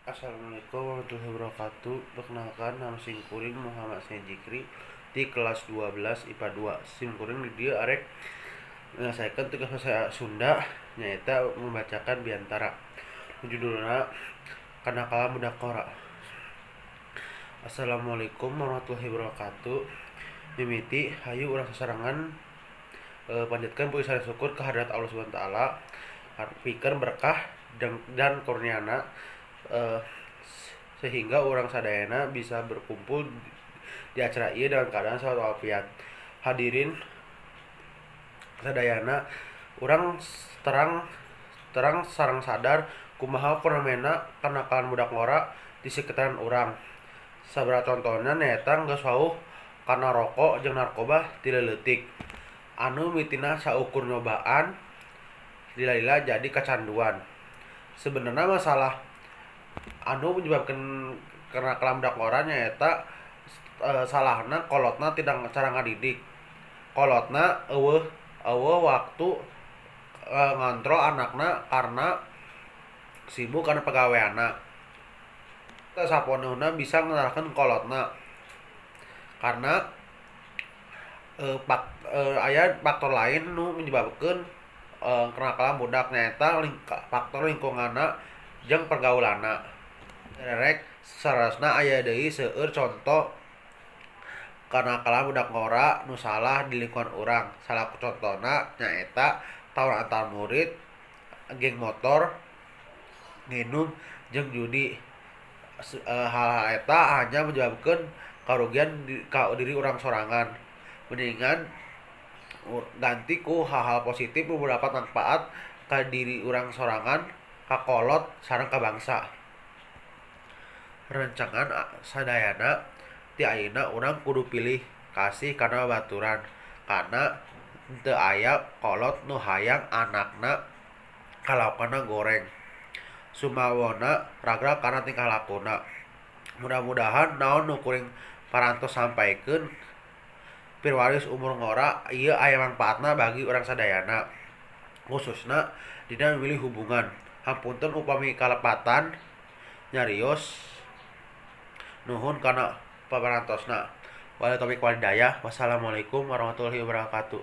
Assalamualaikum warahmatullahi wabarakatuh. Perkenalkan, nama sim kuring Muhammad Jikri di kelas 12 IPA 2. Sim kuring di dieu arek menyelesaikan tugas bahasa Sunda, nyaeta membacakan biantara. Judulna Kenakalan Budak Ngora. Assalamualaikum warahmatullahi wabarakatuh. Mimiti hayu urang sasarengan panjatkeun puji sareng syukur kehadirat Allah Subhanahu wa taala pikeun berkah dan kurniana sehingga urang sadayana bisa berkumpul di acara ieu dengan keadaan sehat walafiat. Hadirin sadayana, urang terang terang sareng sadar kumaha fenomena kenakalan budak ngora di sekitaran urang. Sabaraha contohna nyaeta geus wawuh kana rokok jeung narkoba ti leuleutik. Anu mimitina saukur nyobaan, lila-lila jadi kacanduan. Sebenarna masalah anu menyebabkan kenakalan budak ngora nyaeta salahna kolotna tidak cara ngadidik. Kolotna euweuh euweuh waktu ngontrol anakna karena sibuk kana pagaweanna. Saponuhna bisa ngarahkeun kolotna. Karena aya faktor lain nu menyebabkeun kenakalan budak, nyaeta faktor lingkunganna jeung pergaulanna. Rek saleresna aya deui seueur conto kenakalan budak ngora nu salah di lingkungan urang. Salah contona nyaeta tawuran antar murid, geng motor, nginum jeung judi. Hal-hal eta hanya menyebabkeun karugian ka diri urang sorangan. Mendingan ganti ku hal-hal positif nu dapat manfaat ka diri urang sorangan, ka kolot sareng ka bangsa. Rerencangan sadayana, ti ayeuna urang kudu pilih kasih kana babaturan karna teu aya kolot nu hayang anakna kalakuanna goreng, sumawona ragrag kana tingkah lakuna. Mudah-mudahan naon nu kuring parantos sampaikeun pirwaris umur ngora ieu aya mangpaatna bagi urang sadayana, khususna dina memilih hubungan. Hapunten upami kalepatan nyarios. Nuhun kana paparantosna. Wabillahi taufiq wal hidayah. Wassalamualaikum warahmatullahi wabarakatuh.